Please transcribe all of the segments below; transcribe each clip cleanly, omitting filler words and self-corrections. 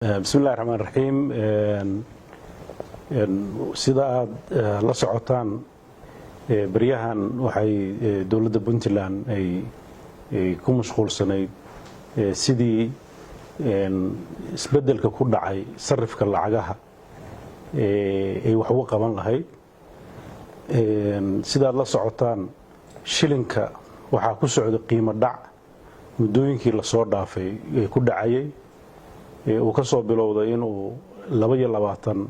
Bismillahi raxmaan raxiim. Sida aada la socotaan, beryahan waxay dowladda Puntland ay ku mashquulsanayd sidii isbeddelka ku dhacay sarifka lacagaha ay wax uga qaban lahayd. Sidaad la socotaan, shilinka waxaa ku socday qiimo dhac muddooyinkii lasoo dhaafay ee ku dhacayay, uu ka soo bilowday inuu 22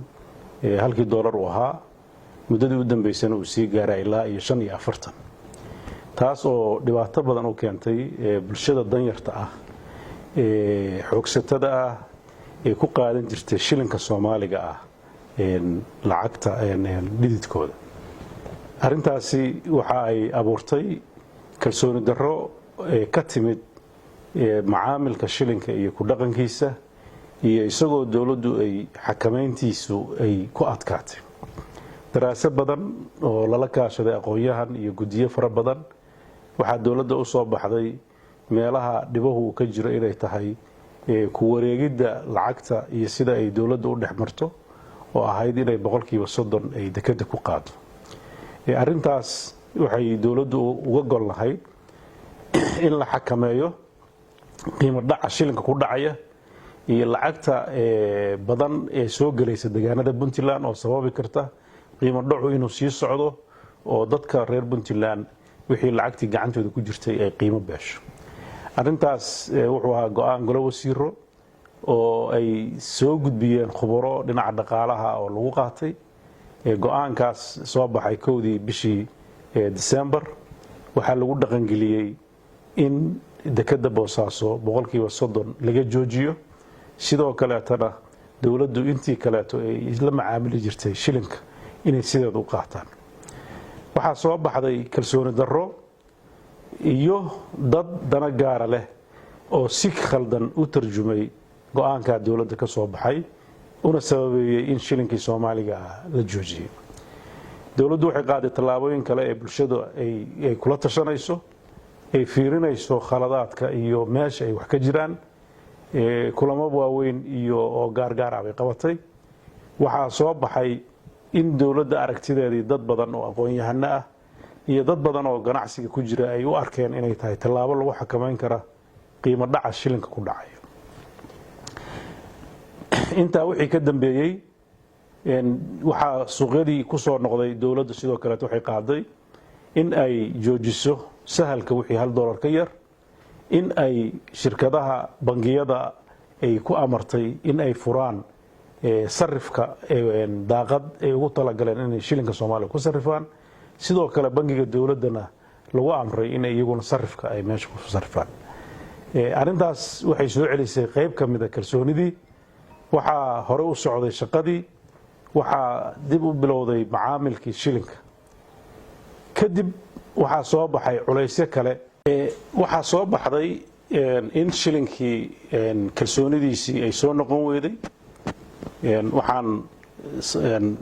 halkii doolar uu ahaa, muddadii u dambeysana uu sii gaaray ilaa iyo 45, taas oo dhibaato badan u keentay bulshada danyarta ah ee xoogsatada ah ee ku qaadan jirtay shilinka Soomaaliga ah lacagta dhididkooda. Arrintaasi waxa ay abuurtay kalsooni darro ka timid macaamilka shilinka iyo ku dhaqankiisa, iyo isagoo dowladdu ay xakamayntiisu ay ku adkaatay. Daraasad badan oo lala kaashaday aqoon-yahan iyo guddiyo fara badan, waxaa dowladda u soo baxday meelaha dhibahu uu ka jiro inay tahay ku wareegidda lacagta iyo sida ay dowladda u dhex marto, oo ahayd inay 30% ay dekeda ku qaado. Arrintaas waxay dowladdu uga gol lahayd in la xakameeyo qiimo dhaca shilinka ku dhacaya iyo lacagta badan ee soo gelaysa deegaanada Puntland, oo sababi karta qiimo dhacu inuu sii socdo oo dadka reer Puntland wixii lacagtii gacantooda ku jirtay ay qiimo beesho. Arrintaas wuxuu ahaa go'aan golo wasiiro oo ay soo gudbiyeen khubaro dhinaca dhaqaalaha oo lagu qaatay. Go'aankaas soo baxay 1dii bishii December waxaa lagu dhaqangeliyey in dekeda Boosaaso 30% laga joojiyo. Sidoo kaleetana dowladdu intii kaleeto ay isla macaamili jirtay shilinka inay sideeda u qaataan. Waxaa soo baxday kalsooni darro iyo dad dana gaara leh oo si khaldan u tarjumay go'aankaa dowladda ka soo baxay, una sababeeyey in shilinkii Soomaaliga ah la joojiyey. Dowladdu waxay qaaday tallaabooyin kale ee bulshadu ay kula tashanayso, ay fiirinayso khaladaadka iyo meesha ay wax ka jiraan. Kulamo waaweyn iyo oo gaargaar ah bay qabatay. Waxaa soo baxay in dowladda aragtideedii dad badan oo aqoon-yahano ah iyo dad badan oo ganacsiga ku jira ay u arkeen inay tahay tallaabo lagu xakamayn kara qiimo dhaca shilinka ku dhacayo. Intaa wixii ka dambeeyey, waxaa suuqyadii ku soo noqday. Dowladdu sidoo kaleet waxay qaaday in ay joojiso sahalka wixii $1 ka yar, in ay shirkadaha bangiyada ay ku amartay in ay furaan sarifka daaqad ay ugu talagaleen inay shilinka Soomaaliya ku sarifaan. Sidoo kale bangiga dowladdana lagu amray in iyaguna sarifka ay meesha ku sarifaan. Arrintaas waxay soo celisay qayb ka mida kalsoonidii. Waxaa hore u socday shaqadii, waxaa dib u bilowday macaamilkii shilinka. Kadib waxaa soo baxay culaysyo kale. Waxaa soo baxday in shilinkii kalsoonidiisii ay soo noqon weyday. Waxaan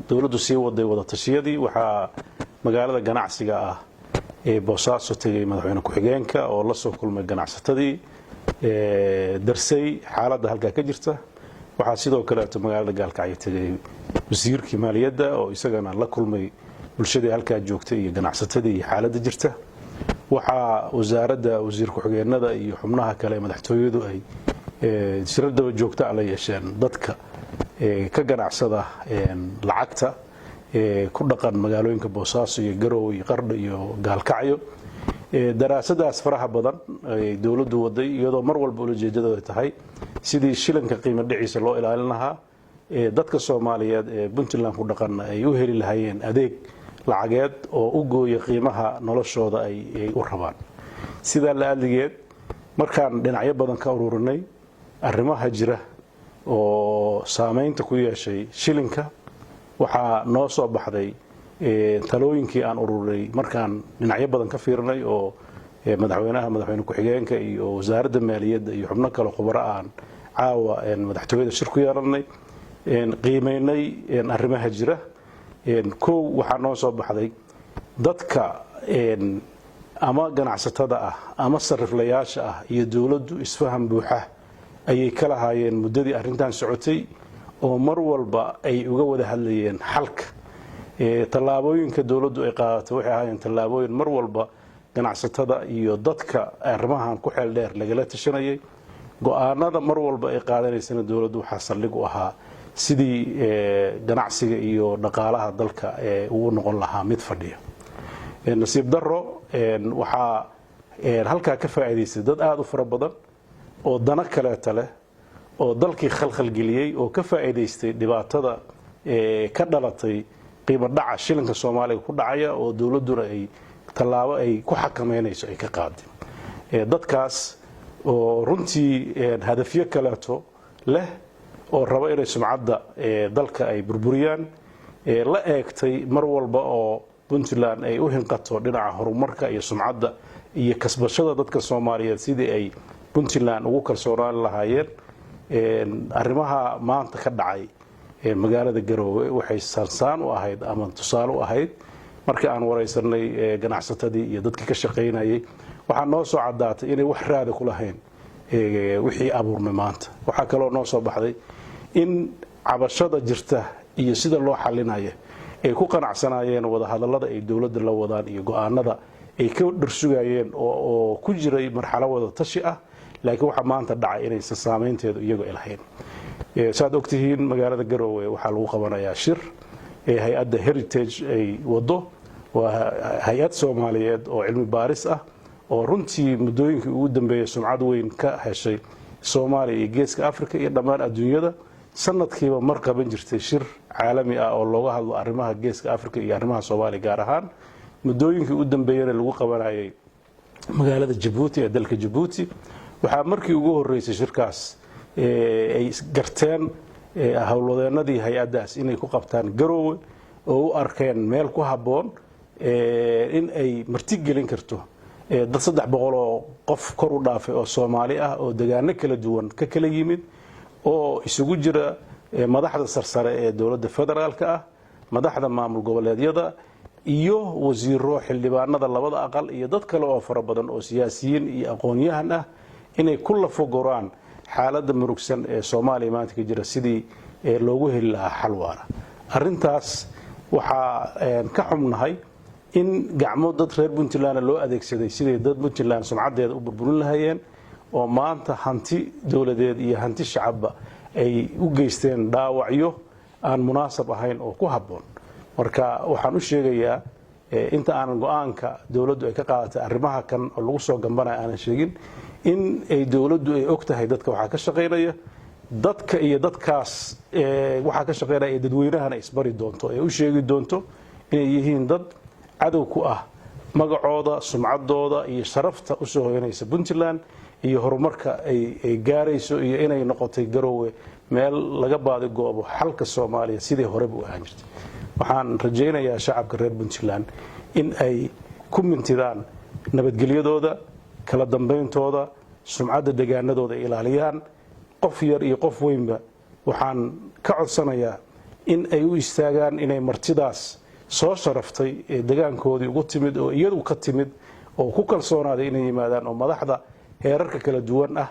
dowladdu sii waday wada tashiyadii. Waxaa magaalada ganacsiga ah ee Boosaaso tegay madaxweyne ku-xigeenka oo la soo kulmay ganacsatadii, darsay xaaladda halkaa ka jirta. Waxaa sidoo kaleeto magaalada Gaalkacyo tegay wasiirkii maaliyadda oo isagana la kulmay bulshadii halkaa joogtay iyo ganacsatadii iyo xaaladda jirta. Waxaa wasaaradda, wasiir ku-xigeenada iyo xubnaha kale ee madaxtooyadu ay shirar daba joogta la yeesheen dadka ka ganacsada lacagta ku dhaqan magaalooyinka Boosaaso iyo Garowe iyo Qardho iyo Gaalkacyo. Daraasadaas faraha badan ay dowladdu waday, iyadoo mar walba ulajeedadooda tahay sidii shilinka qiimo dhiciisa loo ilaalin lahaa, dadka Soomaaliyeed ee Puntland ku dhaqanna ay u heli lahaayeen adeeg lacageed oo u gooya qiimaha noloshooda ay u rabaan. Sidaa la adligeed, markaan dhinacyo badan ka ururinay arrimaha jira oo saamaynta ku yeeshay shilinka, waxaa noo soo baxday talooyinkii aan ururinay markaan dhinacyo badan ka fiirnay, oo madaxweynaha, madaxweyne ku-xigeenka iyo wasaaradda maaliyadda iyo xubno kale khubaro aan caawa madaxtooyada shir ku yeelanay, qiimeynay arrimaha jira. Kow, waxaa noo soo baxday dadka ama ganacsatada ah ama sariflayaasha ah iyo dowladdu isfaham buuxa ayay ka lahaayeen muddadii arrintan socotay, oo mar walba ay uga wada hadlayeen xalka. Tallaabooyinka dowladdu ay qaadatay waxay ahaayeen tallaabooyin mar walba ganacsatada iyo dadka arrimahan ku xeel dheer lagala tashanayay. Go'aanada mar walba ay qaadanaysana dowladdu waxaa saldhig u ahaa sidii ganacsiga iyo dhaqaalaha dalka uu noqon lahaa mid fadhiya. Nasiib daro, waxaa halkaa ka faa'iidaystay dad aada u fara badan oo dano kaleeta leh, oo dalkii khalkhalgeliyey, oo ka faa'iidaystay dhibaatada ka dhalatay qiimo dhaca shilinka Soomaaliga ku dhacaya, oo dowladduna ay tallaabo ay ku xakameynayso ay ka qaaday. Dadkaas oo runtii hadafyo kaleeto leh, oo raba inay sumcadda dalka ay burburiyaan, la eegtay mar walba oo Puntland ay u hinqato dhinaca horumarka iyo sumcadda iyo kasbashada dadka Soomaaliyeed sidii ay Puntland ugu kalsoonaan lahaayeen. Arrimaha maanta ka dhacay magaalada Garoowe waxay saansaan u ahayd ama tusaale u ahayd. Markii aan waraysanay ganacsatadii iyo dadkii ka shaqaynayay, waxaa noo soo caddaatay inay wax raada ku lahayn wixii abuurmay maanta. Waxaa kaloo noo soo baxday in cabashada jirta iyo sida loo xalinaya ay ku qanacsanaayeen wadahadallada ay dowladda la wadaan iyo go'aanada ay ka dhursugayeen oo ku jiray marxalo wada tashi ah. Laakiin waxaa maanta dhacay inaysan saameynteedu iyagu ay lahayn. Saad ogtihiin, magaalada Garoowe waxaa lagu qabanayaa shir ee hay-adda Heritage ay wado. Waa hay-ad Soomaaliyeed oo cilmi baaris ah, oo runtii muddooyinkii ugu dambeeyey sumcad weyn ka heshay Soomaaliya iyo Geeska Africa iyo dhammaan adduunyada. Sanadkiiba mar qaban jirtay shir caalami ah oo looga hadlo arrimaha Geeska Africa iyo arrimaha Soomaaliya gaar ahaan. Muddooyinkii u dambeeyena lagu qabanayay magaalada Jabuuti ee dalka Jabuuti. Waxaa markii ugu horreysay shirkaas ay garteen howlwadeenadii hay-addaas inay ku qabtaan Garoowe, oo u arkeen meel ku habboon in ay martigelin karto dad 300 oo qof kor u dhaafay oo Soomaali ah, oo degaano kala duwan ka kala yimid, oo isugu jira madaxda sarsare ee dowladda federaalka ah, madaxda maamul goboleedyada iyo wasiiro, xildhibaanada labada aqal iyo dad kale oo fara badan oo siyaasiyiin iyo aqoon-yahan ah, inay ku lafaguraan xaaladda murugsan ee Soomaaliya maanta ka jira, sidii loogu heli lahaa xal waara. Arrintaas waxaa ka xumnahay in gacmo dad reer Puntland loo adeegsaday siday dad Puntland sumcaddeeda u burburin lahayeen, oo maanta hanti dowladeed iyo hanti shacabba ay u geysteen dhaawacyo aan munaasab ahayn oo ku habboon. Marka waxaan u sheegayaa, inta aanan go'aanka dowladdu ay ka qaadatay arrimaha kan oo lagu soo gambanaya aanan sheegin, in ay dowladdu ay og tahay dadka waxaa ka shaqaynaya, dadka iyo dadkaas waxaa ka shaqaynaya ee dadweynahana isbari doonto, ee u sheegi doonto inay yihiin dad cadow ku ah magacooda, sumcaddooda iyo sharafta usoo hoyanaysa Puntland iyo horumarka ay gaarayso, iyo inay noqotay Garoowe meel laga baadigoobo xalka Soomaaliya sidii horeba u ahaan jirtay. Waxaan rajaynayaa shacabka reer Puntland in ay ku mintidaan nabadgelyadooda, kala dambeyntooda, sumcadda degaanadooda ay ilaaliyaan. Qof yar iyo qof weynba waxaan ka codsanayaa in ay u istaagaan inay martidaas soo sharaftay ee degaankoodii ugu timid, oo iyadu ka timid oo ku kalsoonaaday inay yimaadaan, oo madaxda heerarka kala duwan ah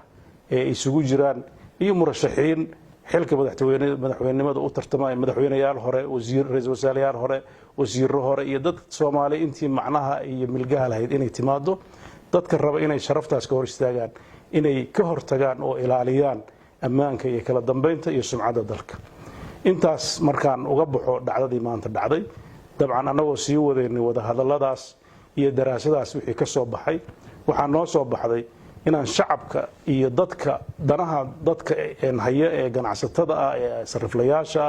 ee isugu jiraan iyo murashaxiin xilka madaxweynenimada u tartamaya, madaxweyneyaal hore, wasiir, ra-iisul wasaareyaal hore, wasiiro hore iyo dad Soomaali intii macnaha iyo milgaha lahayd inay timaado. Dadka raba inay sharaftaas ka hor istaagaan, inay ka hortagaan oo ilaaliyaan ammaanka iyo kala dambeynta iyo sumcadda dalka. Intaas markaan uga baxo dhacdadii maanta dhacday, dabcan annagoo sii wadaynay wadahadalladaas iyo daraasadaas wixii ka soo baxay, waxaa noo soo baxday inaan shacabka iyo dadka danaha dadka haya ee ganacsatada ah ee sariflayaasha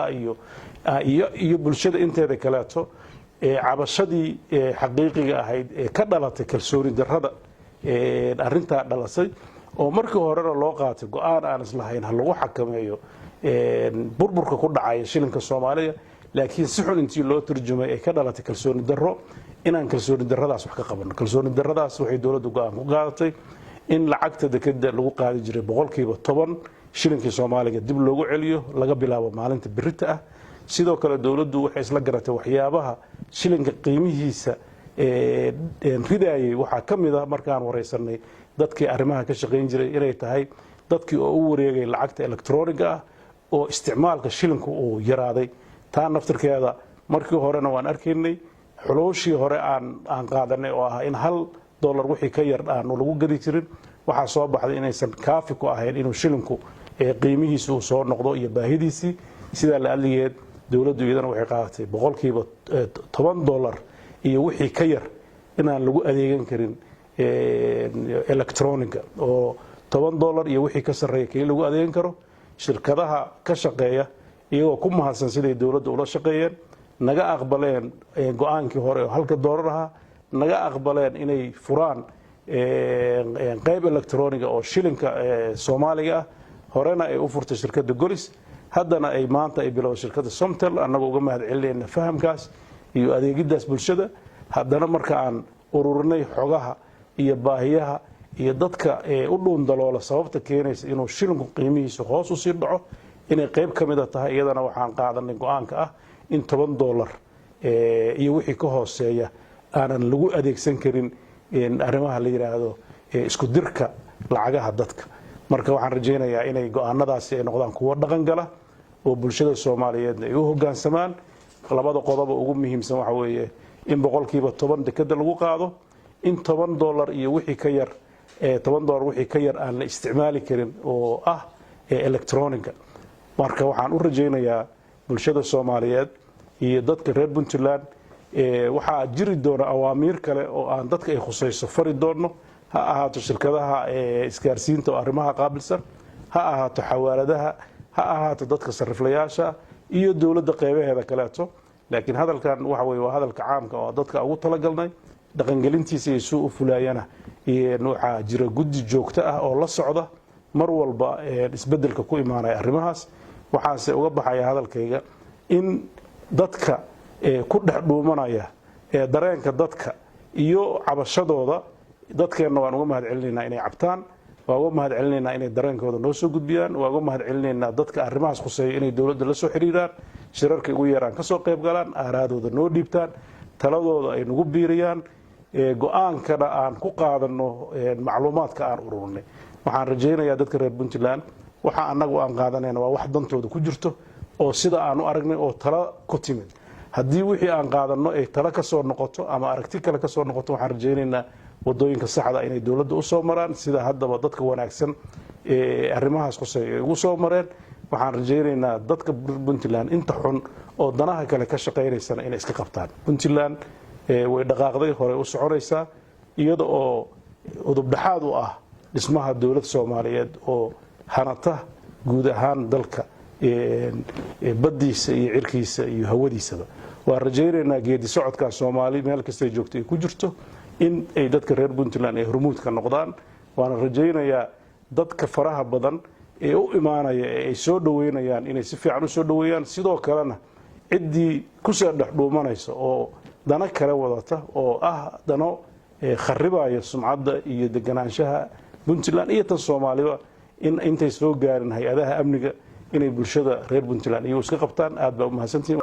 ah iyo bulshada inteeda kaleeto ee cabashadii xaqiiqiga ahayd ee ka dhalatay kalsooni darrada arrintaa dhalatay, oo markii horena loo qaatay go'aan aan islahayn ha lagu xakameeyo burburka ku dhacaya shilinka Soomaaliya, laakiin si xun intii loo turjumay ay ka dhalatay kalsooni darro, inaan kalsooni darradaas wax ka qabanno. Kalsooni darradaas waxay dowladdu go'aan ku qaadatay in lacagta dekeda lagu qaadi jiray 10% shilinkii Soomaaliga dib loogu celiyo laga bilaabo maalinta birita ah. Sidoo kale dowladdu waxay isla garatay waxyaabaha shilinka qiimihiisa ridaayay waxaa ka mid ah, markaan waraysanay dadkii arrimaha ka shaqayn jiray, inay tahay Dadkii oo u wareegay lacagta electroniga ah oo isticmaalka shilinku uu yaraaday. Taa naftirkeeda markii horena waan arkaynay, xulooshii hore aan qaadanay oo ah in $1 wixii ka yar aanu lagu gadi jirin. Waxaa soo baxday inaysan kaafi ku ahayn inuu shilinku qiimihiisi uu soo noqdo iyo baahidiisii. Sidaa la adligeed, dowladdu iyadana waxay qaadatay $10 iyo wixii ka yar inaan lagu adeegan karin electroniga, oo $10 iyo wixii ka sarreeya keli lagu adeegan karo. Shirkadaha ka shaqeeya, iyagoo ku mahadsan siday dowladda ula shaqeeyeen, naga aqbaleen go-aankii hore oo halka doolar ahaa, naga aqbaleen inay furaan qayb electroniga oo shilinka Soomaaliga ah, horena ay u furtay shirkadda Golis, haddana ay maanta ay bilowday shirkadda Somtel, annagoo uga mahad celinayna fahamkaas iyo adeegiddaas bulshada. Haddana marka aan ururinay xogaha iyo baahiyaha iyo dadka u dhuundaloola sababta keenaysa inuu shilinku qiimihiisu hoos usii dhaco inay qayb ka mida tahay, iyadana waxaan qaadanay go-aanka ah in $10 iyo wixii ka hooseeya aanan lagu adeegsan karin arrimaha la yidhaahdo isku dirka lacagaha dadka. Marka waxaan rajaynayaa inay go-aanadaasi ay noqdaan kuwo dhaqan gala oo bulshada Soomaaliyeedna ay u hoggaansamaan. Labada qodoba ugu muhiimsan waxa weeye in 10% dekeda lagu qaado, in $10 iyo wixii ka yar, $10 wixii ka yar aan la isticmaali karin oo ah electroniga. Marka waxaan u rajaynayaa bulshada Soomaaliyeed iyo dadka reer Puntland, waxaa jiri doona awaamiir kale oo aan dadka ay khusayso fari doonno, ha ahaato shirkadaha isgaarsiinta oo arrimaha qaabilsan, ha ahaato xawaaladaha, ha ahaato dadka sariflayaasha iyo dowladda qeybaheeda kaleeto. Laakiin hadalkan waxa weye waa hadalka caamka oo dadka ugu talagalnay. Dhaqangelintiisa iyo suu u fulaayana waxaa jira guddi joogto ah oo la socda mar walba isbedelka ku imaanaya arrimahaas. Waxaase uga baxaya hadalkayga in dadka ku dhex dhuumanaya ee dareenka dadka iyo cabashadooda, dadkeenna waan uga mahad celinaynaa inay cabtaan, waa uga mahad celinaynaa inay dareenkooda noo soo gudbiyaan, waa uga mahad celinaynaa dadka arrimahaas khuseeya inay dowladda la soo xiriiraan, shirarka ugu yeeraan, ka soo qayb galaan, aaraadooda noo dhiibtaan, taladooda ay nagu biiriyaan, go-aankana aan ku qaadano macluumaadka aan ururinay. Waxaan rajaynayaa dadka reer Puntland waxa annagu aan qaadanayna waa wax dantooda ku jirto oo sida aan u aragnay oo talo ku timid. Haddii wixii aan qaadanno ay talo ka soo noqoto ama aragti kale ka soo noqoto, waxaan rajaynaynaa wadooyinka saxda inay dowladda u soo maraan, sida haddaba dadka wanaagsan ee arrimahaas khuseeya ay ugu soo mareen. Waxaan rajaynaynaa dadka Puntland inta xun oo danaha kale ka shaqaynaysana inay iska qabtaan. Puntland way dhaqaaqday, horey u soconaysaa, iyada oo udubdhaxaad u ah dhismaha dowlad Soomaaliyeed oo hanata guud ahaan dalka, baddiisa iyo cirkiisa iyo hawadiisaba. Waan rajaynaynaa geedi socodkaa Soomaali meel kastay joogto ay ku jirto in ay dadka reer Puntland ay hormuudka noqdaan. Waana rajaynayaa dadka faraha badan ee u imaanaya ee ay soo dhoweynayaan inay si fiican u soo dhoweeyaan. Sidoo kalena ciddii kusoo dhex dhuumanaysa oo dano kale wadata oo ah dano kharibaya sumcadda iyo deganaanshaha Puntland iyo tan Soomaaliba, in intay soo gaarin hay-adaha amniga inay bulshada reer Puntland iyagu iska qabtaan. Aad baa u mahadsantihin.